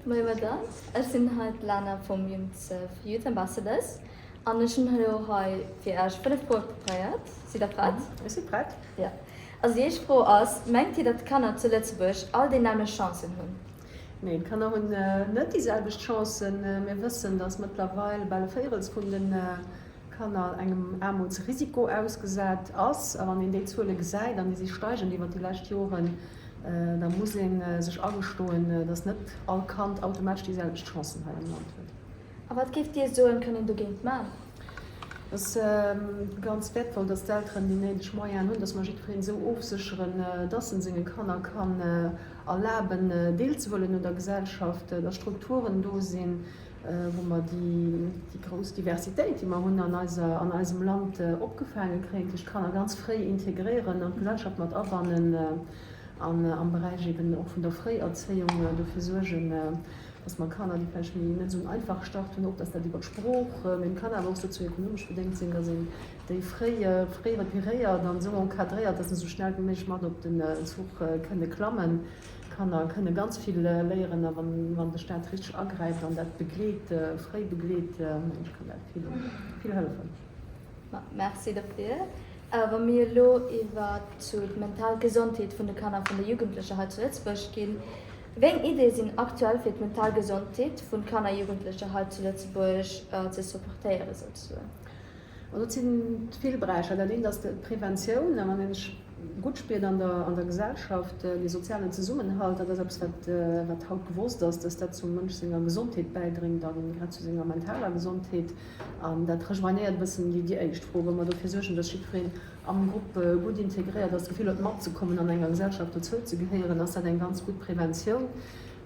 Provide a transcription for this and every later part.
Moie Madame, ech sinn hei d'Lana vum UNICEF Youth Ambassadors an ech hunn elo hei fir Iech 5 Froe preparéiert. Sidd der prett? Ech si prett. Jo. Also déi éischt Fro ass, Mengt Dir, datt d'Kanner zu Lëtzebuerg all déi nämmlecht Chancen hunn? Neen, d'Kanner hunn net déi selwecht Chancen. Mir wëssen, datt mëttlerweil bal e Véirels vun de Kanner engem Aarmutsrisiko ausgesat ass. A wann een déi Zuele gesäit, an déi si steigend iwwert déi lescht Joren, da muss ee sech agestoen, datt net all Kand automatesch déi selwecht Chancen hei am Land huet. A wat géift Dir soen, kann een dogéint man? Et ass ganz wäertvoll, datt d'Elteren déi néideg Moyenen hunn, datt mer jiddwereen esou ofsécheren, datt en senge Kanner kann erlaben, deelzehuelen un der Gesellschaft, datt Strukturen do sinn, wou mer déi grouss Diversitéit, déi mer hunn an eiser, an eisem Land opgefaange kréien, dat heescht d'Kanner ganz fréi integréieren, an d'Gesellschaft mat abannen an am Beräich eben och vun der Fréierzéiung dofir suergen, dass mer Kanner, déi vläicht méi net esou en einfache Start hunn, ob dass dat iwwer d'Sprooch, mee et kann awer och sozioekonomesch bedéngt sinn, dass een déi fréi, fréi repéréiert an esou encadréiert, dass se esou schnell wéi méiglech mat op den Zuch kënne klammen. D'Kanner kënne ganz vill léieren a wann de Staat richteg agräift an dat begleet, fréi begleet, mengen ech, kann dat vill, vill hëllefen. Ma merci dofir. Wa mir elo iwwer zu d'mental Gesondheet vun de Kanner, vun de Jugendlecher hei zu Lëtzebuerg ginn, wéi eng Ideeë sinn aktuell fir d'mental Gesondheet vun Kanner, Jugendlecher hei zu Lëtzebuerg ze supportéieren souzesoen? Also et sinn vill Beräicher. Dat eent ass d'Preventioun, a wann een sech gutt spiert an der an der Gesellschaft, dee sozialen Zesummenhalt, dat ass eppes wat wat haut gewosst ass, dass dat zum Mënsch senger Gesondheet bäidréngt a grad zu senger mentaler Gesondheet. An dat rejoignéiert e bëssen déi déi éischt Fro, wou mer dofir suergen, dass jiddwereen am Grupp gutt integréiert ass, d'Gefill huet matzekommen, an enger Gesellschaft dozouzegehéieren, ass dat eng ganz gutt Preventioun.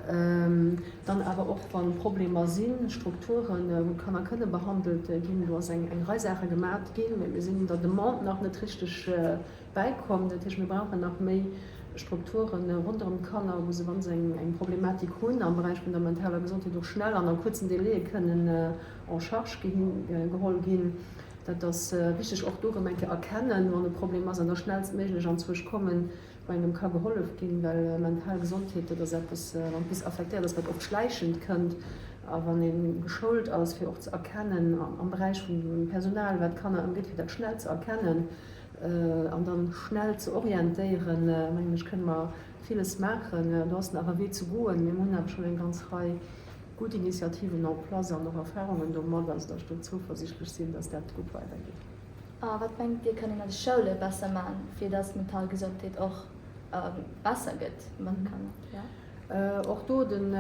Dann awer och, wa Problemer sinn, Strukturen, wou d'Kanner kënne behandelt ginn. Do ass eng Rei Saache gemat ginn, mee mir sinn der Demande nach net richteg bäikomm. Dat heescht, mir brauchen nach méi Strukture ronderëm d'Kanner, wou se, wa se eng Problematik hunn am Beräich vun der mentaler Gesondheet, och schnell an a kuerzen Délaië kënnen en charge geholl ginn. Dat ass wichteg. Och do erëm eng Kéier erkennen, wann e Problem ass, an da schnellstméiglech anzwousch kommen, wou engem ka gehollef ginn, well mental Gesondheet, dat ass eppes, wann et bis affektéiert ass, wat oft schläichend kënnt. A wann ee geschoult ass, fir och ze erkennen am Beräich vun dem Personal, wat d'Kanner ëmgeet, fir dat schnell ze erkennen an dann schnell ze orientéieren, mengen ech, kënne mer villes maachen. Do ass nach e Wee ze goen, mee mir hunn awer schonn eng ganz Rei gutt Initiativen en place an och Erfahrungen domadder, soudatt ech do zouversichtlech sinn, datt dat gutt weidergeet. A wat mengt Dir kann een an de Schoule besser man, fir dass d'mental Gesondheet och besser gëtt mat de Kanner? Och do den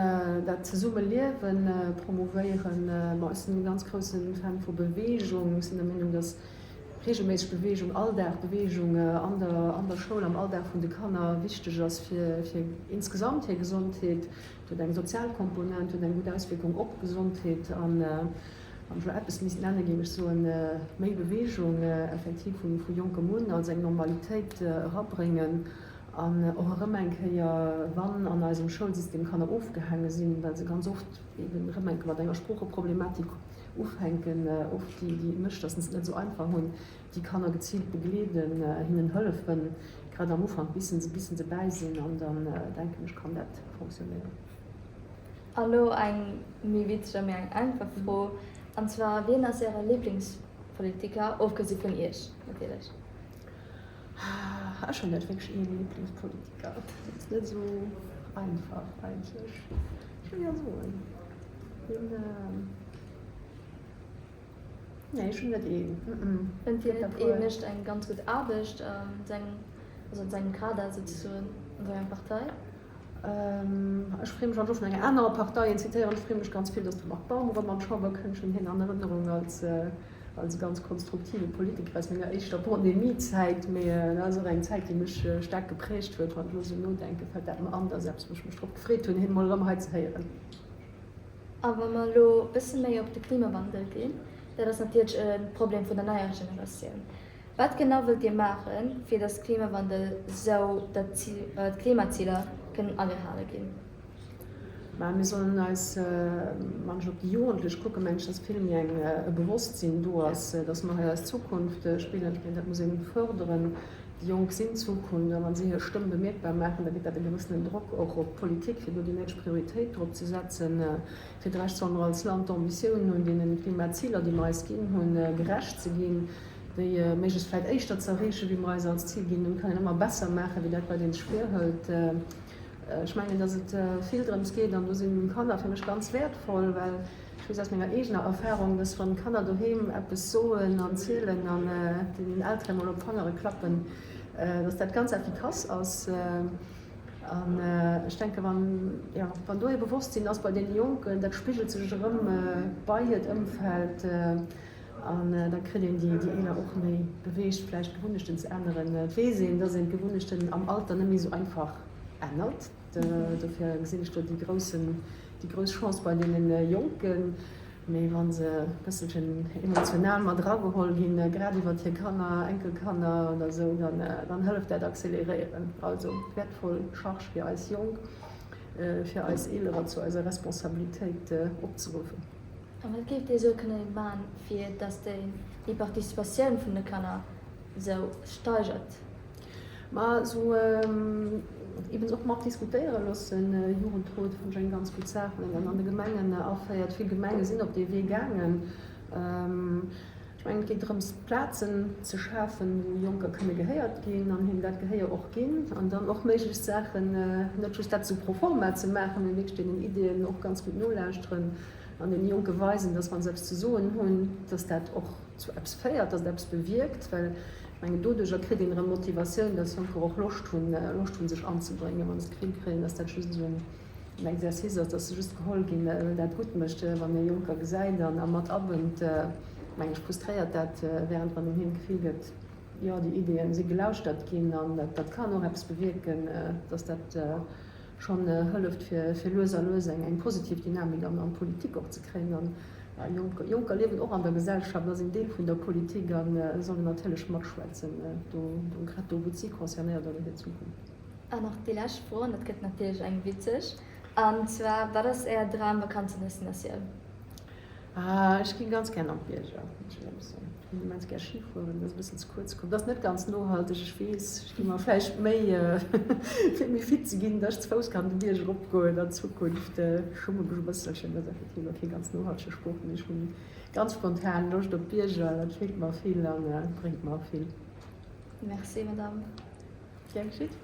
dat Zesummeliewen promouvéieren. Bon, ech sinn e ganz grousse Fan vu Beweegung. Ech sinn der Meenung, dass reegelméisseg Beweegung, all Dag Beweegung an der an der Schoul, am Alldag vun de Kanner wichteg ass fir fir insgesamt hir Gesondheet. Et huet eng sozial Komponent, huet eng gutt Auswierkung op d'Gesondheet an Wann ech elo eppes misst nennen, géing ech soen, méi Beweegung effektiv vu jonkem un als eng Normalitéit erabréngen an och erëm eng Kéier, wann an eisem Schoulsystem Kanner ofgehaange sinn, well se ganz oft eben erëm eng Kéier mat enger Sproocheproblematik ufänken, oft déi, déi mécht, datt se et net esou einfach hunn, déi Kanner geziilt begleeden, hinnen hëllefen, grad am Ufank, bis se, bis se bäi sinn an dann, denken ech, kann dat fonctionnéieren. A lo eng méi witzeg a méi eng einfach Fro, an zwar, Wien ass Äre Liblingspolitiker, ofgesi vun Iech natierlech? Ech hunn net wierklech ee Liblingspolitiker. Dat ass net esou einfach eigentlech. Schwéier soen. Wien, nee, ech hunn net een. Fënnt Dir net, ee mécht eng ganz gutt Aarbecht an sengem, also an sengem Kader souzesoen, an senger Partei? Ech freeë mech, wann ech och vun enger anerer Partei een zitéieren, ech freeë mech ganz vill, datt de Marc Baum erëm an d'Chamber kënnt. Ech hunn hien an Erënnerung als als e ganz konstruktive Politiker aus menger éischter Pandemiezäit. Mee dat ass och eng Zäit, déi mech staark geprägt huet. Wann ech elo esou nodenken, fält dat mer an. Dat ass eppes, wou ech mech drop gefreet hunn, hien emol erëm hei ze héieren. A wa mer elo e bësse méi op de Klimawandel ginn, dat ass natierlech e Problem vun der neier Generatioun. Wat genau wëllt Dir maachen, fir datt Klimawandel sou datt d'Klimaziler kënnen agehale ginn? Mä mir sollen eis, wann ech op déi Jugendlech kucken, mengen ech, datt vill méi eng e Bewosstsinn do ass, datt mer hei eis Zukunft spillen. Ech mengen, dat muss ee fërderen. Déi Jonk sinn d'Zukunft a wa si hir Stëmm bemierkbar maachen, da gëtt dat e gewëssenen Drock och op d'Politik, fir do déi néideg Prioritéit drop ze setzen. Fir de Rescht solle mer als Land d'Ambitioun hunn, deene Klimaziler, déi mer eis ginn hunn, gerecht ze ginn, déi méiglechst vläicht éischter ze erreechen, wéi mer eis als Zil ginn hunn. Kann een ëmmer besser maachen, wéi dat wat ee sech virhëlt. Ech mengen, datt et vill drëms geet, an do sinn Kanner fir mech ganz wäertvoll, well ech weess aus menger eegener Erfahrung, datt wann d'Kanner doheem eppes soen an zielen an den Elteren emol op d'Fangere klappen, datt dat ganz effikass ass. An ech denke wann, jo, wann do ee Bewosstsinn ass bei deene Jonken, dat spigelt sech erëm bei hiert Ëmfeld. An da kritt een déi Eeler och méi beweegt, vläicht d'Gewunnechten ze änneren. Et weess een, dass een d'Gewunnechten am Alter net méi esou einfach ännert. Dofir gesinn ech do déi groussen, déi grouss Chance bei deene Jonken. Mee wa se e bësselchen emotional mat erageholl ginn, grad iwwert hir Kanner, Enkelkanner oder esou, dann, dann hëlleft dat acceleréieren. Also wäertvoll Charge fir eis Jonk, fir eis Eelerer zu eiser Responsabilitéit opzeruffen. A wat géift Dir esou kënne man, fir dass déi Participatioun vun de Kanner esou steigert? Ma esou eben och mat diskutéiere loossen. Jugendrot fannt ech eng ganz gutt Saach, wann een dat an de Gemengen aféiert. Vill Gemenge sinn op dee Wee gaangen. Ech mengen, et geet drëms, Plazen ze schafen, wou Jonker kënne gehéiert ginn an hinnen dat Gehéier och ginn. An dann och méiglechst Saachen, net just dat esou pro forma ze maachen, mee wierklech deenen Ideeën och ganz gutt nolauschteren. An deene Jonke weisen, dass wa se eppes ze soen hunn, dass dat och zu eppes féiert, dass et eppes bewierkt. Well ech mengen, doduerjer kritt een erëm Motivatioun, dass Jonker och Loscht hunn, Loscht hunn, sech anzebréngen, wa se d'Gefill kréien, dass dat just esou en Exercice ass, dass se just geholl ginn, well dat gutt mécht. Wann ee Jonker gesäit an a mat abënnt, meng ech, frustréiert dat, während wann een hinnen d'Gefill gëtt, jo, déi Ideeën si gelauschtert ginn an dat kann och eppes bewierken, dass dat schonn hëlleft fir lues a lues eng positiv Dynamik an d'Politik och ze kréien. An Jonker liewen och an der Gesellschaft a sinn Deel vun der Politik a sollen natierlech matschwätzen, do grad do wou si concernéiert oder hir Zukunft. An nach déi lescht Fro, an dat gëtt natierlech eng witzeg, an zwar, Wat ass Är Dram-Vakanzendestinatioun? Ah, ech ginn ganz gär an d'Bierger, muss ech éierlech soen. Ech ginn immens gär Ski fueren, dat ass e bëssen ze kuerz komm. Dat ass net ganz nohalteg, ech weess. Ech gi mer vläicht Méi, fir méi fit ze ginn, datt ech ze Fouss kann de Bierg eropgoen an Zukunft. Ech schumme mech e bësselchen, dat ass effektiv elo kee ganz nohaltege Sport, mee ech hunn ganz spontan Loscht op d'Bierger. Dat feelt mer vill a bréngt mer vill. Merci, Madame. Gär geschitt.